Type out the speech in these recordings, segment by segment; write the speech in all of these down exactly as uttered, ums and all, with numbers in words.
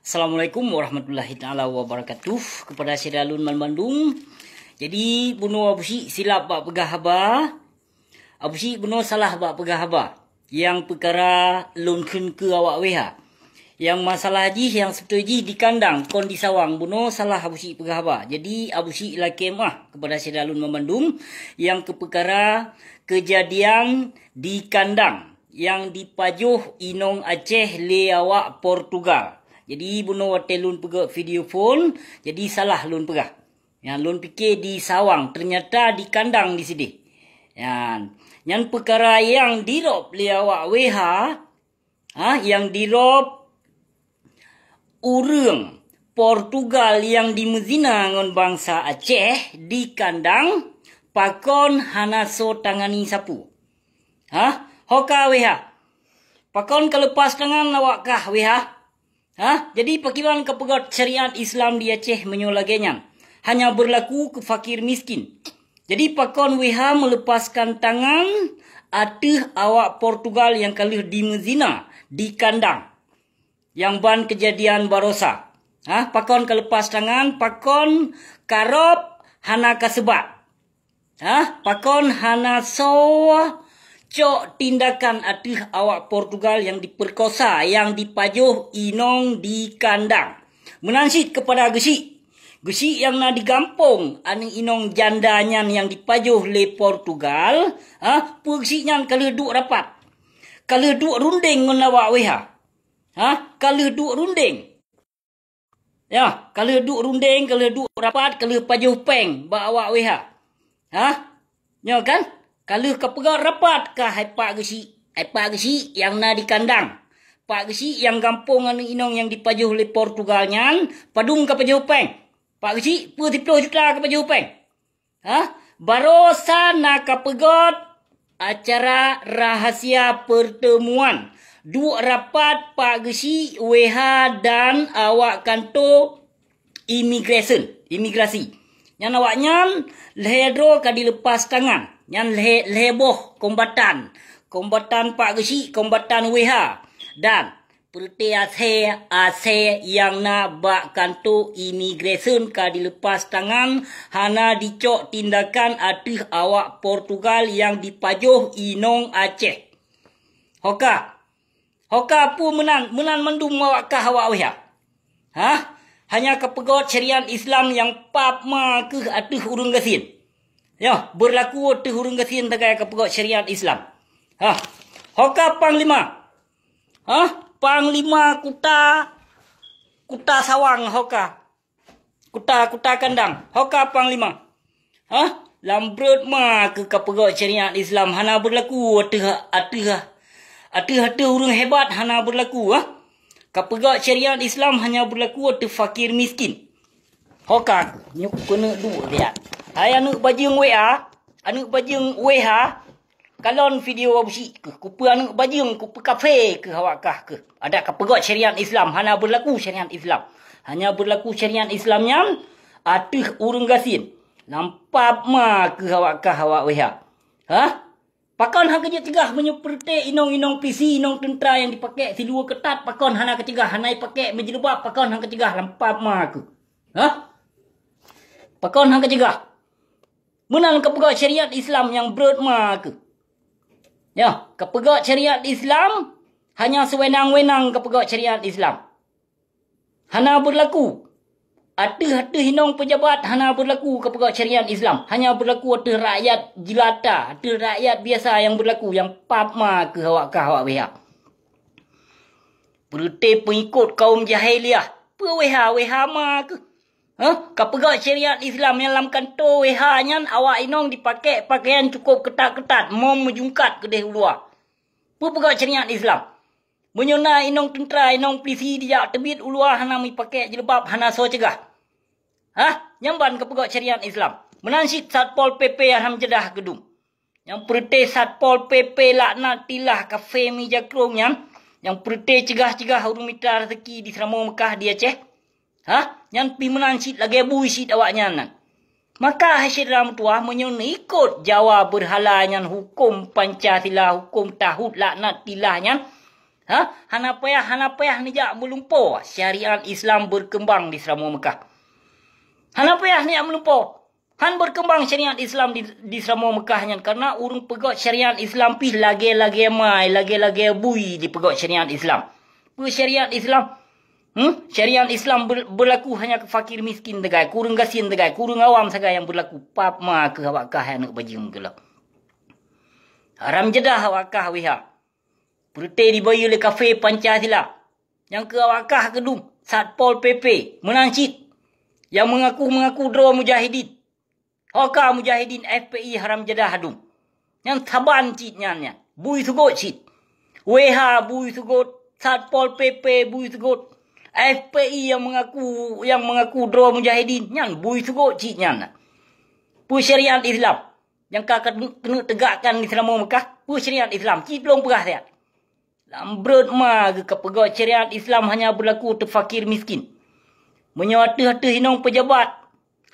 Assalamualaikum warahmatullahi taala wabarakatuh. Kepada syedara lôn banmandum. Jadi, bunoe Abusyik silap bak peugah haba. Abusyik bunoe salah bak peugah haba. Nyang peukara lôn kheun keu awak W H. Nyang masalah jih, nyang seubeutoi jih di kandang, kon di sawang. Bunoe salah Abusyik peugah haba. Jadi, Abusyik lakée meu'ah kepada syedara lôn banmandum nyang keu peukara keujadian di kandang nyang dipajoh inong Aceh lé awak Portugal. Jadi, bunoe watée lôn peugét video phon, jadi salah lôn peugah. Nyang lôn pike di sawang, teunyata di kandang di sideh. Nyan, nyan peukara nyang dirôb lé awak W H, ha, nyang dirôb ureuëng Portugal nyang jimeuzina ngon bansa Aceh di kandang, pakon hana soe tangani sapeue. Ha? Ho ka W H. Pakon ka leupas tangan awak kah W H? Ha? Jadi, pakriban ka peugét syariat Islam di Aceh meunyoe lagée nyan? Hanya beurlaku keu fakir miskin. Jadi, pakon W H meuleupaskan tangan ateueh awak Portugal nyang ka lheueh jimeuzina di kandang nyang ban keujadian barosa? Ha? Pakon ka leupas tangan, pakon karab hana ka seubat? Ha? Pakon hana soe cok tindakan ateueh awak Portugal nyang jipeurkosa, nyang jipajoh inong di kandang? Meunan cit keupada Geusyik. Geusyik nyang na di gampông, aneuëk inong janda nyan nyang jipajoh lé Portugal, ha? Peue Geusyik nyan ka lheueh duek rapat? Ka lheueh duek rundeng ngon awak W H? Ha? Ka lheueh duek rundeng? Ya, ka lheueh duek rundeng, ka lheueh duek rapat, ka lheueh pajoh péng bak awak W H. Ha? Nyoe kan? Ka lheueh ka peugét rapat kah hai Pak Geusyik, hai Pak Geusyik nyang na di kandang. Pak Geusyik nyang gampông aneuëk inong nyang jipajoh lé Portugal nyan, padum ka pajoh péng? Pak Geusyik, peue siploh juta ka pajoh péng? Ha? Barosa na ka peugét acara rahasia peurteumuan. Duek rapat Pak Geusyik, W H dan awak kanto imigresen, imigrasi. Nyan awaknyan lhée droe ka dileupas tangan. Nyan lhée, lhée boh kombatan. Kombatan Pak Geusyik, kombatan W H. Dan Peureuté asée-asée nyang na bak kanto imigresen ka dileupas tangan, hana jicok tindakan ateueh awak Portugal nyang jipajoh inong Aceh. Ho ka, ho ka peue meunan, meunan mandum awak kah awak W H? Hah? Hanya ka peugét syariat Islam nyang pap ma keuh ateueh ureuëng gasien. Nyoe, beurlaku ateueh ureuëng gasien sagai ka peugét syariat Islam. Hah? Ho ka Panglima. Hah? Panglima kuta, kuta sawang ho ka. Kuta, kuta kandang. Ho ka Panglima. Hah? Lam breuet ma keuh ka peugét syariat Islam hana beurlaku ateueh, ateueh, ateueh, ateueh ureuëng hebat hana beurlaku, ha? Ka peugét syariat Islam hanya beurlaku ateueh fakir miskin. Ho ka keuh, nyoe keuneuk duek lihat. Hai aneuëk bajeueng W A, aneuëk bajeueng W H, kalon video Abusyik keuh, kupeue aneuëk bajeueng, kupeue kafé keuh awak kah keuh. Adak ka peugét syariat Islam, hana beurlaku syariat Islam. Hanya beurlaku syariat Islam nyan ateueh ureuëng gasien. Lam pap ma keuh awak kah awak W H. Hah? Pakon hana keucegah meunyoe peureuté inong-inong pisi, inong teuntra nyang jipakée siluweue keutat, pakon hana keucegah, hana jipakée meujeulubab, pakon hana keucegah lam pap ma keuh? Hah? Pakon hana keucegah? Meunan ka peugét syariat Islam nyang breuet ma keuh. Ya, ka peugét syariat Islam hanya seuwenang-wenang ka peugét syariat Islam. Hana beurlaku. Ateueh-ateueh inong peujabat hana beurlaku ka peugét syariat Islam. Hanya beurlaku ateueh rakyat jelata, ateueh rakyat biasa nyang beurlaku, nyang pap ma keuh awak kah awak W H. Peureuté peungikot kaum jahiliah. Peue W H, W H ma keuh? Hah? Ka peugét syariat Islam nyang lam kanto W H nyan awak inong jipakée pakaian cukôp keutat-keutat, mom meujungkat keudeh u luwa. Peue peugét syariat Islam? Meunyoe na inong teuntra, inong pulisi jijak teubiet u luwa hana meupakék jilbab, hana soe cegah. Hah? Nyan ban ka peugét syariat Islam. Meunan cit Satpol P P Haram Jadah keudum. Nyang peureuté Satpol P P laknatillah kafé meujakrong nyan, nyang peureuté cegah-cegah ureuëng mita raseuki di Seuramoe Meukah di Aceh. Hah? Nyan pih meunan cit lagée bui cit awaknyan nyan. Maka hai syedara meutuwah, meunyoe neuikot jawa beurhala nyan huköm Pancasila, huköm tauhid laknatillah nyan, Ha? Hana payah, hana payah neujak meulumpoe syariat Islam berkembang di Seuramoe Meukah. Hana payah neujak meulumpoe. Han berkembang syariat Islam di, di Seuramoe Meukah nyan, karena ureuëng peugöt syariat Islam pih lagée-lagée mai, lagée-lagée bui dipeugöt syariat Islam. Peue syariat Islam? Hmm? Syariat Islam ber-, berlaku hanya keu fakir miskin sagai, keu ureuëng gasien sagai, keu ureuëng awam sagai nyang berlaku. Pap ma keuh awak kah aneuëk bajeueng keuh lom. Haram jadah awak kah wéha. Peureute dibayeue lé kafé Pancasila. Nyang keu awak kah keudum, Satpol P P, meunan cit. Nyang mengaku-mengaku droe mujahidin. Ho ka mujahidin F P I haram jadah dum. Nyan saban cit nyan, nyan. Bui seugot cit. W H bui seugot, Satpol P P bui seugot. F P I nyang mengaku, nyang mengaku droe mujahidin, nyan bui seugot cit nyan. Peue syariat Islam nyang ka keuneuk tegakkan di Seuramoe Meukah? Peue syariat Islam? Cit lôn peugah siat. Lam brot ma geuh ka peugöt syariat Islam hanya berlaku teu fakir miskin. Meunyoe ateueh-ateueh inong peujabat,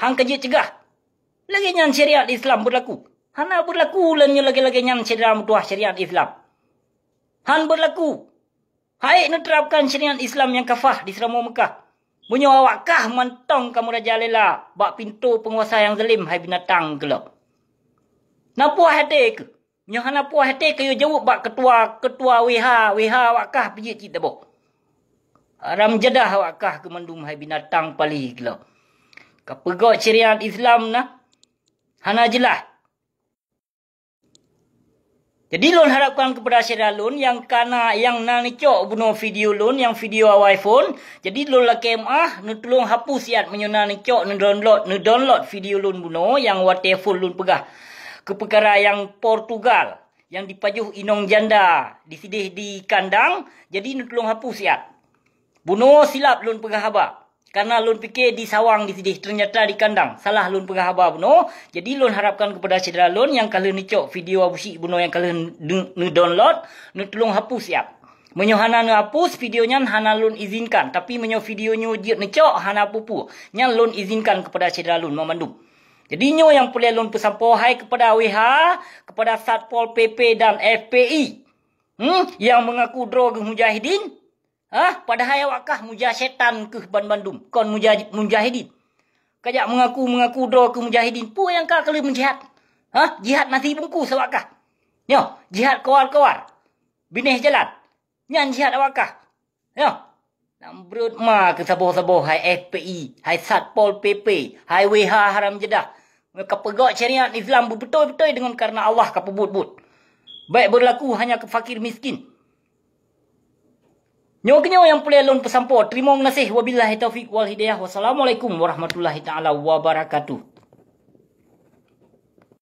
han ka jeuet cegah. Lagée nyan syariat Islam berlaku. Hana berlaku lom nyoe lagée-lagée nyan syedara meutuwah syariat Islam. Han berlaku. Hai neuterapkan syariat Islam nyang kafah di Seuramoe Meukah. Meunyoe awak kah mantong ka meurajalela bak pintoe peunguasa nyang zalim hai binatang keuh lom. Na puas até keuh? Nyoe hana puas até kayue jaweueb bak keutua, keutua W H, W H awak kah pijeuet cit taboh. Haram jadah awak kah keu mandum hai binatang palih keuh lom. Ka peugöt syariat Islam na hana jeulaih. Jadi lôn harapkan keupada syedara lôn nyang kana nyang na neucok bunoe video lôn nyang video awai phon, jadi lôn lakée meuáh neutulông hapus siat meunyoe na neucok neudownload, neudownload video lôn bunoe nyang watée phon lôn peugah keu peukara nyang Portugal nyang dipajoh inong janda disideh di kandang, jadi neutulông hapus siat. Bunoe silap lôn peugah haba, karena lôn pike di sawang disideh, teunyata di kandang. Salah lôn peugah haba bunoe, jadi lôn harapkan keupada syedara lôn nyang ka lheueh neucok video Abu Syik bunoe nyang ka lheueh neu-, neudownload, neutulông hapus siat. Meunyoe hana neuhapus video nyan hana lôn izinkan, tapi meunyoe video nyoe jeuet neucok hana peue-peue, nyan lôn izinkan keupada syedara lôn banmandum. Jadi nyoe nyang peureulée lôn peusampoe hai keupada W H, keupada Satpol P P dan F P I. Hmm, nyang mengaku droe geuh mujahidin, hah, padahai awak kah muja setan keuh banmandum, kon muja-, mujahidin. Kajak mengaku-mengaku droe keuh mujahidin, peue nyang ka keuh lheueh meujihad? Hah, jihad nasi bungkus awak kah? Nyoe, jihad kawar-kawar, binéh jalan. Nyan jihad awak kah? Nyoe, lam brot ma keuh saboh-saboh hai F P I, hai Satpol P P, hai W H haram jadah. Ka peugöt syariat Islam beubeutôi-beutôi deungon karena Allah ka peubuet-buet. Baik berlaku hanya keu fakir miskin. Nyoe keunyoe nyang peureulée lôn peusampoe. Teurimong gaséh. Wabillahi taufiq wal hidayah. Wassalamualaikum warahmatullahi taala wabarakatuh.